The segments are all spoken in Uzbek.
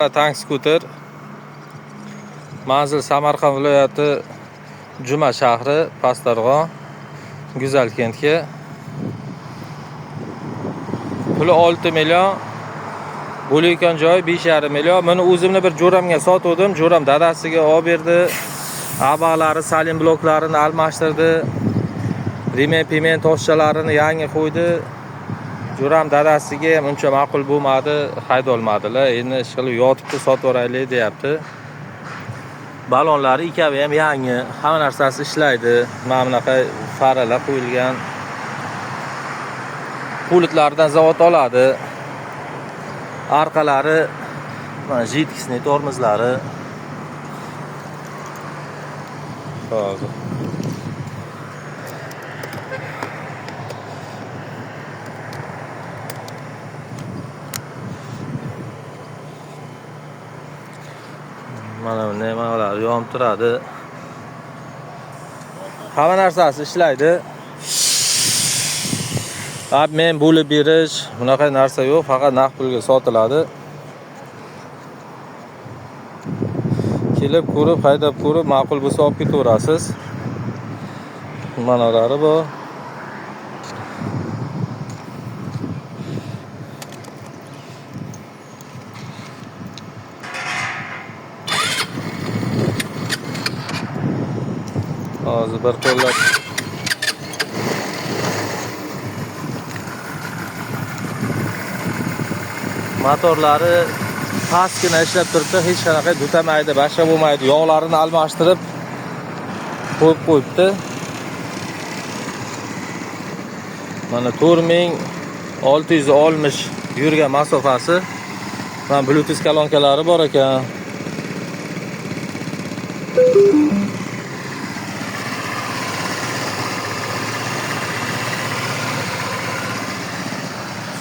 Tank skuter. Manzil Samarqand viloyati Juma shahri, Pastdarg'om, Go'zalkentga. Puli 6 million. Bo'layotgan joyi 5,5 million. Buni o'zimni bir jo'ramga sotuvdim. Jo'ram dadasiga olib berdi. Abalari, salim bloklarini almashtirdi. Remen pimen toshchalarini yangi qo'ydi. Jo'ram dadasiga ham uncha ma'qul bo'lmadi, haydolmadilar. Endi ish qilib yotibdi, sotib yuboraylik deyapti. Balonlari ikkavi ham yangi, hamma narsasi ishlaydi. Mana bunaqa faralar qo'yilgan. Pultlardan zavod oladi. Orqalari mana жидкостный tormozlari. Hozir. Mana bunday nimalar yonib turadi. Hamma narsasi ishlaydi. Men bo'lib berish bunaqa narsa yo'q, faqat naqd pulga sotiladi. Kelib ko'rib, haydab ko'rib, ma'qul bo'lsa olib ketaverasiz. Manalari bor. Hozir bir qo'llab motorlari pastgina ishlab turibdi, hech qanaqa dutamaydi, boshqa bo'lmaydi. Yog'larini almashtirib qo'yib qo'yibdi. Mana 4660 yurgan masofasi. Mana Bluetooth kolonkalari bor ekan.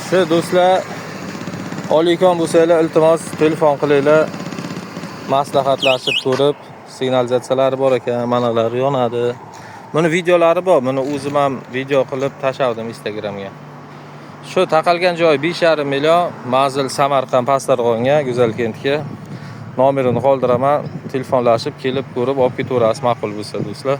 Shu do'stlar, olayotgan bo'lsanglar, iltimos telefon qilinglar. Maslahatlashib ko'rib, signalizatsiyalari bor ekan, manalari yonadi. Buni videolari bor, buni o'zim ham video qilib tashladim Instagramga. Shu taqalgan joyi 5,5 million, manzil Samarqand Pastdarg'omga, Go'zalkentga. Nomerini qoldiraman, telefonlashib kelib ko'rib olib ketaverasiz ma'qul bo'lsa do'stlar.